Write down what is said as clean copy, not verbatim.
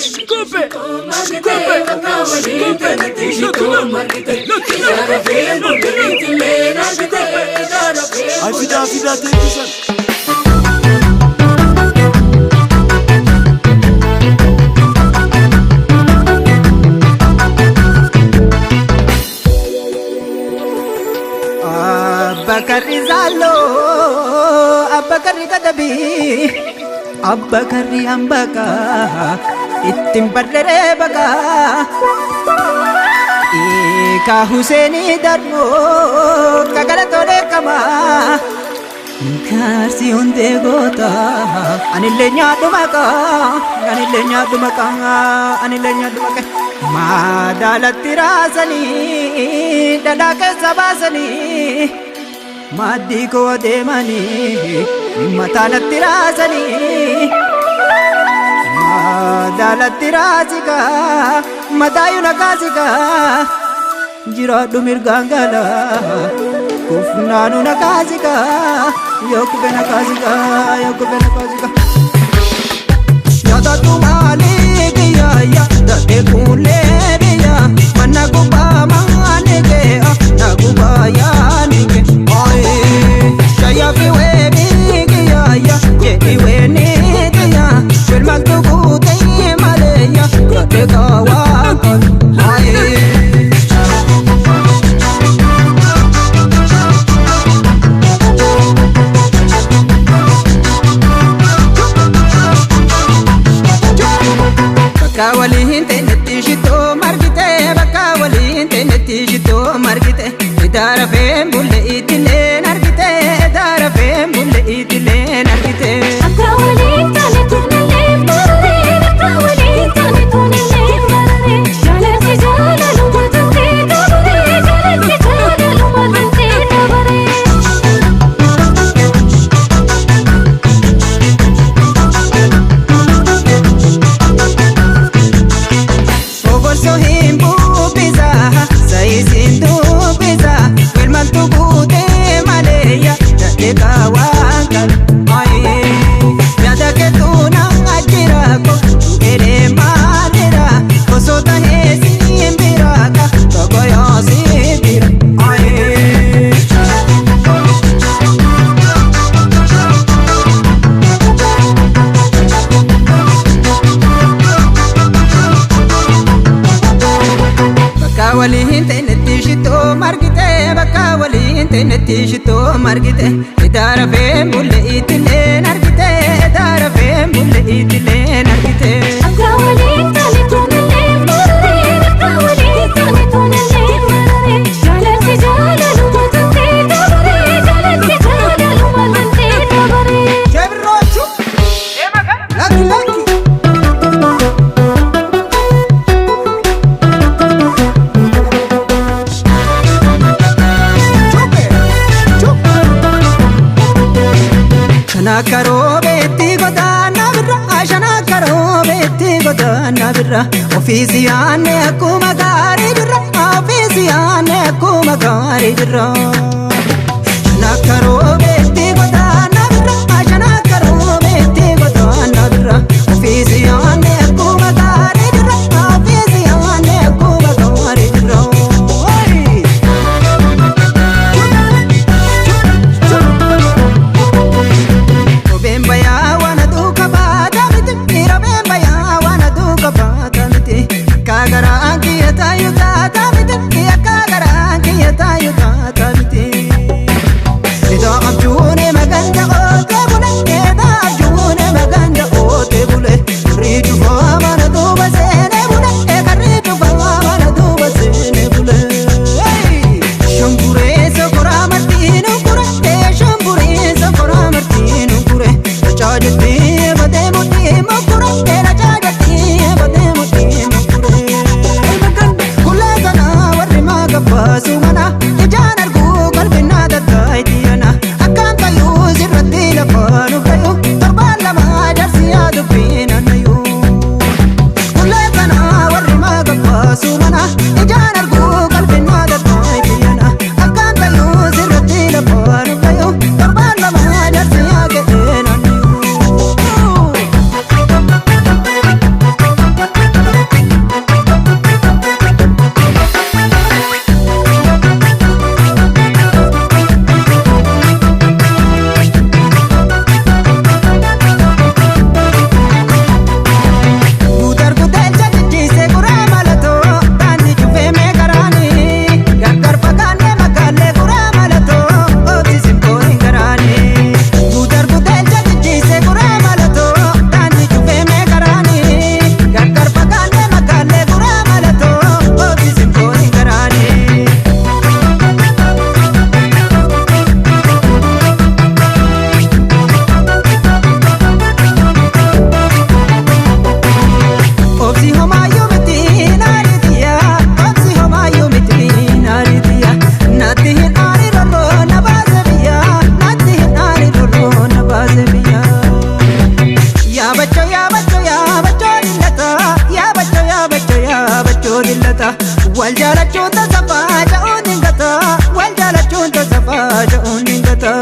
Shkupe, shkupe, shkupe. Ay fidaa fidaa teechisan. Abbakarri zaaloo abbakarri kadabii abbakarri hambaqaa ittiin barreree baqaa ka Huseenii darboo ka galatoo dheekkamaa kaarsi hundee goota anillee nyaadhu maqaa anillee nyaadhu maqaa anillee nyaadhu maqaa maadaalatti raasanii dhadhaa keessa baasanii maaddii koo adeemanii mataanatti raasanii maadaalatti raasikaa mataayu nakaasikaa jiraadhu mirgaan galaa kufnaanu nakaasikaa yoo kufe nakaasikaa yoo kufe nakaasikaa. Nyaatatu maalii biyya dadhee kuulee biyya mana gubbaa maani kee na gubbaa yaani kee shayyaa fi weebii kiyya jedhi weeni kiyya wilmaltu guutee malee gadhee kaawaa kan. Bakka waliin teenyetti shittoo margite bakka waliin teenyetti shittoo margite idaara feen bulle ittilleen argite idaara feen bulle ittilleen argite. Akka waliin taane tuunillee mararee akka waliin taane tuunillee mararee jaalalli jaalaluma tantee dabaree jaalalli jaalaluma tantee dabaree. Obolso hin bubbisa saayisiin dubbisa wilmaltu guutee maleeyya dadhee kaawwan kan. Yaada keetuu na ajjiraako du'eeree maalira gosoota heesiin biraaka tokko yoo si bira. Bakka waliin teenyetti shittoo margite bakka waliin teenyetti shittoo margite idaara feen bulle ittilleen argite idaara feen bulle ittilleen argite. Akka waliin taane tuunillee mararee akka waliin taane tuunillee mararee jaalalli jaalaluma tantee dabaree jaalalli jaalaluma tantee dabaree. Jebiroochu lakki lakki. Shana karoobeetti godaana birra shana karoobeetti godaana birra ofiisi yaanne akkuma gaarii jirra ofiisi yaanne akkuma gaarii jirra. Shana karoobeetti godaana birra shana karoobeetti godaana birra ofiisi yaanne akkuma gaarii jirra ofiisi yaanne akkuma gaarii jirra. Robeen bayaa waan aduu qabaata miti robeen bayaa waan aduu qabaata miti akka garaan kiyya taayu taata miti akka garaan kiyya taayu taata miti. Iddoo abjuun maganda ootee bule iddoo abjuun maganda ootee bule karri cufaa mana duuba seenee bule karri cufaa mana duuba seenee bule. Shamburee sokoraa martiinu kure shamburee sokoraa martiinu kure rachaajatti batee mudhii mukure rachaajatti batee mudhii mukure. Kulee kana warri maaga baasu mana ijaan arguu qalbinnaa tattaayitiyana akkaan tayyuu sirratti lafaan uffayu torbaan lama jaarsi yaadu nayyuu. Kulee kana warri maaga baasu mana ijaan arguu qalbinnaa tattaayitiyana akkaan tayyuu sirratti lafaan uffayu torbaan lama jaarsi yaadu nayyuu. dingata. Wal jaalachuun tasafaa ja'uun dingata. Wal jaalachuun tasafaa ja'uun dingata.